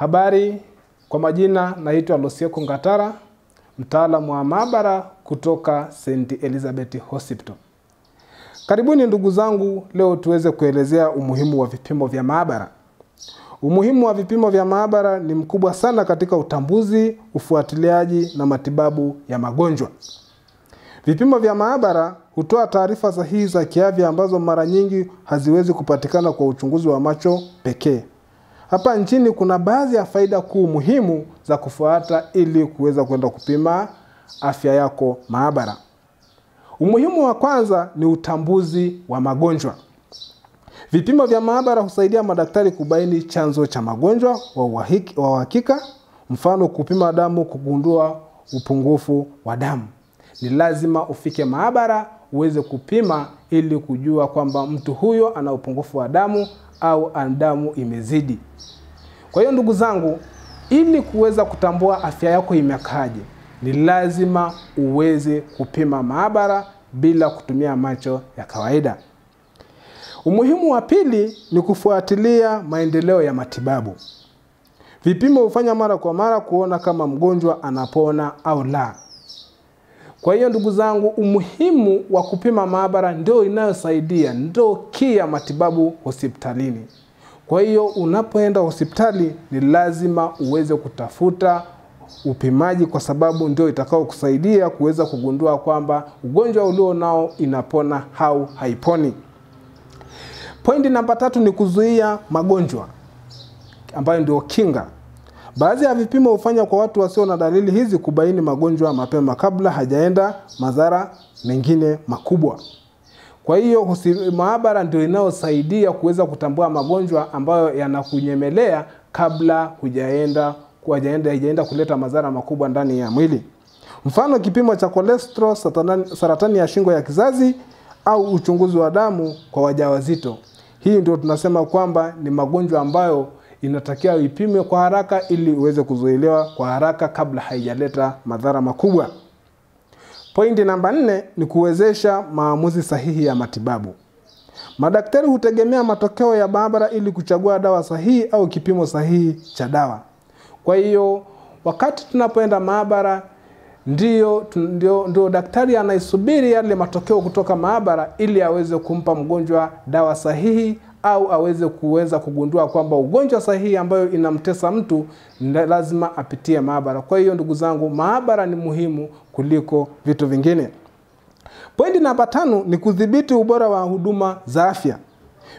Habari, kwa majina naitwa Losieko Ngatara, mtaalamu wa maabara kutoka St. Elizabeth Hospital. Karibuni ndugu zangu, leo tuweze kuelezea umuhimu wa vipimo vya maabara. Umuhimu wa vipimo vya maabara ni mkubwa sana katika utambuzi, ufuatiliaji na matibabu ya magonjwa. Vipimo vya maabara hutoa taarifa sahihi za kiafya ambazo mara nyingi haziwezi kupatikana kwa uchunguzi wa macho pekee. Hapa nchini kuna baadhi ya faida kuu muhimu za kufuata ili kuweza kwenda kupima afya yako maabara. Umuhimu wa kwanza ni utambuzi wa magonjwa. Vipimo vya maabara husaidia madaktari kubaini chanzo cha magonjwa wa uhakika, mfano kupima damu kugundua upungufu wa damu. Ni lazima ufike maabara uweze kupima ili kujua kwamba mtu huyo ana upungufu wa damu au damu imezidi. Kwa hiyo ndugu zangu, ili kuweza kutambua afya yako imekaaje, ni lazima uweze kupima maabara bila kutumia macho ya kawaida. Umuhimu wa pili ni kufuatilia maendeleo ya matibabu. Vipimo hufanya mara kwa mara kuona kama mgonjwa anapona au la. Kwa hiyo ndugu zangu, umuhimu wa kupima maabara ndio inayosaidia, ndio key ya matibabu hospitalini. Kwa hiyo unapoenda hospitali ni lazima uweze kutafuta upimaji, kwa sababu ndio itakao kusaidia kuweza kugundua kwamba ugonjwa ulio nao inapona au haiponi. Pointi namba 3 ni kuzuia magonjwa, ambayo ndio kinga. Baadhi ya vipimo hufanya kwa watu wasio na dalili hizi kubaini magonjwa mapema kabla hajaenda madhara mengine makubwa. Kwa hiyo maabara ndio inayosaidia kuweza kutambua magonjwa ambayo yanakunyemelea kabla hajaenda kuleta madhara makubwa ndani ya mwili. Mfano kipimo cha cholesterol, saratani ya shingo ya kizazi au uchunguzi wa damu kwa wajawazito. Hii ndio tunasema kwamba ni magonjwa ambayo inatakiwa ipimwe kwa haraka ili uweze kuzuiliwa kwa haraka kabla haijaleta madhara makubwa. Pointi namba 4 ni kuwezesha maamuzi sahihi ya matibabu. Madaktari hutegemea matokeo ya maabara ili kuchagua dawa sahihi au kipimo sahihi cha dawa. Kwa hiyo wakati tunapoenda maabara ndio daktari anaisubiri yale matokeo kutoka maabara ili aweze kumpa mgonjwa dawa sahihi au aweze kuweza kugundua kwamba ugonjwa sahihi ambayo inamtesa mtu lazima apitie maabara. Kwa hiyo ndugu zangu, maabara ni muhimu kuliko vitu vingine. Pointi namba 5 ni kudhibiti ubora wa huduma za afya.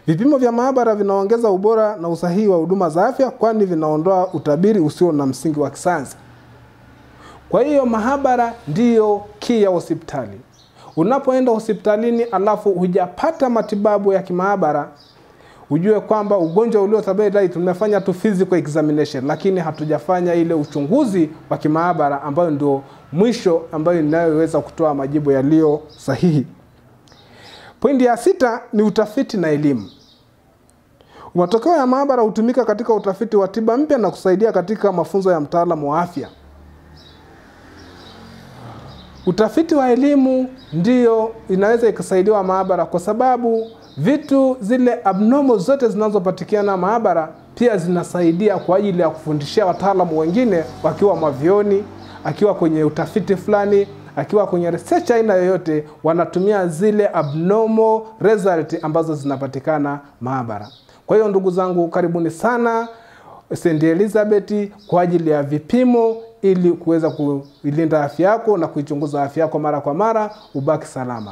Vipimo vya maabara vinaongeza ubora na usahihi wa huduma za afya, kwani vinaondoa utabiri usio na msingi wa kisayansi. Kwa hiyo maabara ndiyo key ya hospitali. Unapoenda hospitalini alafu hujapata matibabu ya kimaabara, ujue kwamba ugonjwa uliotabiri tumefanya tu physical examination, lakini hatujafanya ile uchunguzi wa kimaabara ambayo ndio mwisho ambayo inayoweza kutoa majibu yaliyo sahihi. Pointi ya 6 ni utafiti na elimu. Matokeo ya maabara hutumika katika utafiti wa tiba mpya na kusaidia katika mafunzo ya mtaalamu wa afya. Utafiti wa elimu ndio inaweza ikasaidiwa maabara, kwa sababu vitu zile abnormal zote zinazopatikana maabara pia zinasaidia kwa ajili ya kufundishia wataalamu wengine wakiwa mavioni, akiwa kwenye utafiti fulani, akiwa kwenye research aina yoyote, wanatumia zile abnormal result ambazo zinapatikana maabara. Kwa hiyo ndugu zangu, karibuni sana St. Elizabeth kwa ajili ya vipimo ili kuweza kuilinda afya yako na kuichunguza afya yako mara kwa mara, ubaki salama.